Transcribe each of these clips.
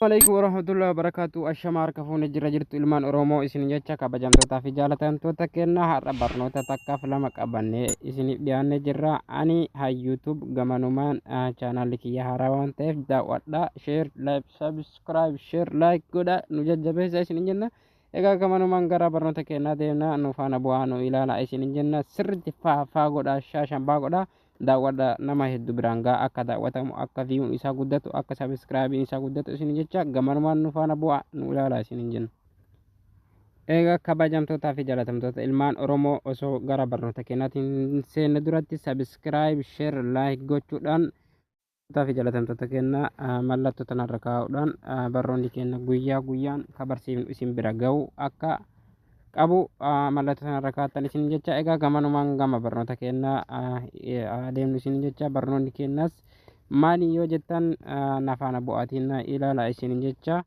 Alaikum warahmatullahi wabarakatuh. Ashama harka fuune jira jirtu ilmaan Oromoo isin jecha kabajamtootaa fi jaalatamtoota kenna har'a barnoota takkaaf lama qabannee isiniif dhiyaannee jirra. Ani YouTube gamanumaan chaanaalli kiyya haaraa waan ta'eef daawwadha. Share, like, subscribe, share, like godha nu jajjabeessa isin jenna. Egaa gamanumaan gara barnoota kennaa deemna, nu faana bu'aa nu ilaala isin jenna. Sirriitti faafaa godha, shaashambaa godha. Daawwadha, nama hedduu biraan gaa, akka daawwatamu, akka viewn isaa guddatu, akka subscribeiin isaa guddatu isin jecha gamanumaan nu faana bu'aa nu ilaala isin jenna. Egaa kabajamtootaa fi jaalatamtoota ilmaan Oromoo, osoo gara barnoota keenyaatiin seenne duratti subscribe, share, like gochuudhaan fi jaalatamtoota keenya mallattoo tanarra kaa'uudhaan barnoonni keenya guyyaa guyyaan kabarsiifnu isin bira ga'u akka qabu mallattoo tanarra kaa'attan isin jecha. Egaa gamanumaan gama barnoota keenyaa adeemnu isin jecha. Barnoonni keenyas maali yoo jettan, nafaana bu'aatiin ilaala isin jecha.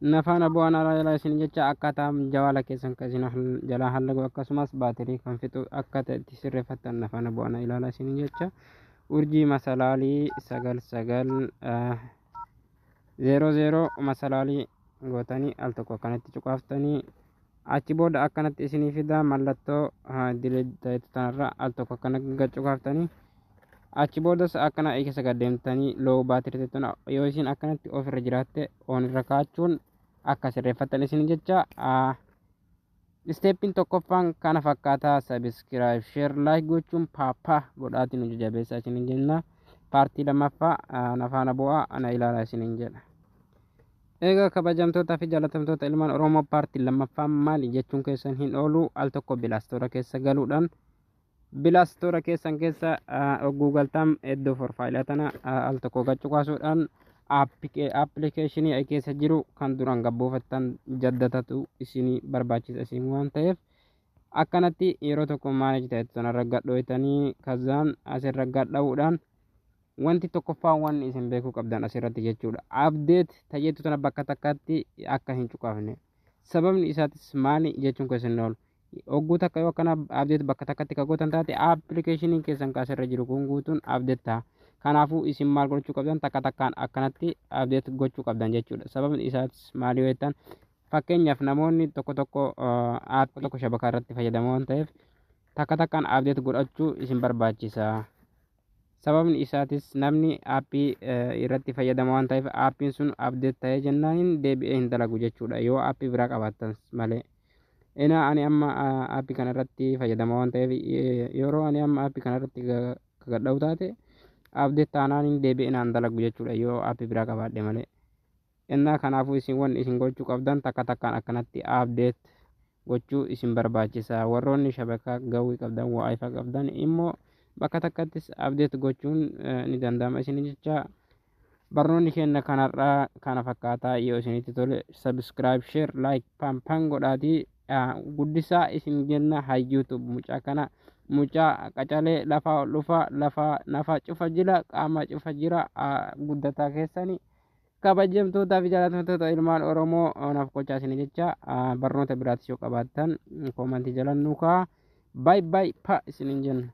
Nafaana bu'aan ilaalaa isin jecha. Akkaataa jawaala keessan kan isin jalaa hallagu akkasumas baatirii kan fixu akka itti sirreeffattan nafaana bu'aan ilaalaa isin jecha. Urjii masalaalii 9900 masalaalii gootanii al tokko akkanatti cuqaaftanii, achi booda akkanatti isinii fida. Mallattoo dilee ta'etu tanarra al tokko akkana cuqaaftanii, achi boodas akkana keessa gad deemtanii low battery tana yoo isin akkanatti ofirra jiraatte on irra kaa'achuun akka sirreeffattan isin jecha. Stepiin tokkoffaan kana fakkaataa. Subscribe, share, like gochuun paappaa godhaatiin nu jajjabeessaa isin jenna. Partii lammaffaa nafaana bu'aa ana ilaalaa isiniin jedha. Egaa kabajamtootaa fi jaalatamtoota ilmaan Oromoo, partii lammaffaan maali jechuun keessan hin oolu. Al tokko Play Store keessa galuudhaan, Play Store keessan keessa ogguu galtan, iddoo profile tana al tokko gachu kaasuudhaan applicationii keessa jiru kan duraan gabbuufattan jaddatatu isinii barbaachisa isin waan ta'eef, akkanatti yeroo tokko manage ta'e sanarra gadhooytanii kazaan asirra gadha'uudhaan wanti tokkoffaa wanni isin beekuu qabdan asirratti jechuudha. Update tajeetu tana bakka takkaatti akka hin cuqaafne. Sababni isaatis maali jechuun keessan oolu. Ogguu takka yoo akkana update bakka takkatti ka gootan taate, applicationiin keessan ka asirra jiru kun guutuun update ta'a. Kanaafuu isin maal gochuu qabdan? Takka takkaan akkanatti update gochuu qabdan jechuudha. Sababni isaatis maali yoo jettan, fakkeenyaaf namoonni tokko tokko aappii tokko shabakaa irratti fayyadamu waan ta'eef, takka takkaan update godhachuu isin barbaachisa. Sababni isaatis namni aappii irratti fayyadama waan ta'eef, aappiin sun update ta'ee jennaaniin deebi'ee hin dalagu jechuudha yoo aappii biraa qabaattan malee. Ina ani amma aappii kana irratti fayyadama waan ta'eef, yeroo ani amma aappii kana irratti gadha'u taate, update taanaan deebi'ee naan dalagu jechuudha yoo aappii biraa qabaadhe malee. Innaa kanaafuu isin wanni isin gochuu qabdan takka takkaan akkanatti update gochuu isin barbaachisa. Warroonni shabakaa gawwii qabdan, WiFi qabdan immoo bakka takkattis update gochuun ni danda'ama isin jecha. Barnoonni keenya kanarraa kana fakkaataa. Yoo isinitti tole subscribe, share, like pam pam godhaatii guddisaa isin jenna. Hayyuutu mucaa kana, mucaa qacalee lafaa ol dhufa, lafaa nafa cufa jira, qaama cufa jira, guddataa keessanii. Kabajamtootaa fi jaalatamtoota ilmaan Oromoo, naaf qochaa isin jecha. Barnoota biraatis yoo qabaattan commentii jala nu kaa'aa. Bye bye pa isinin jenna.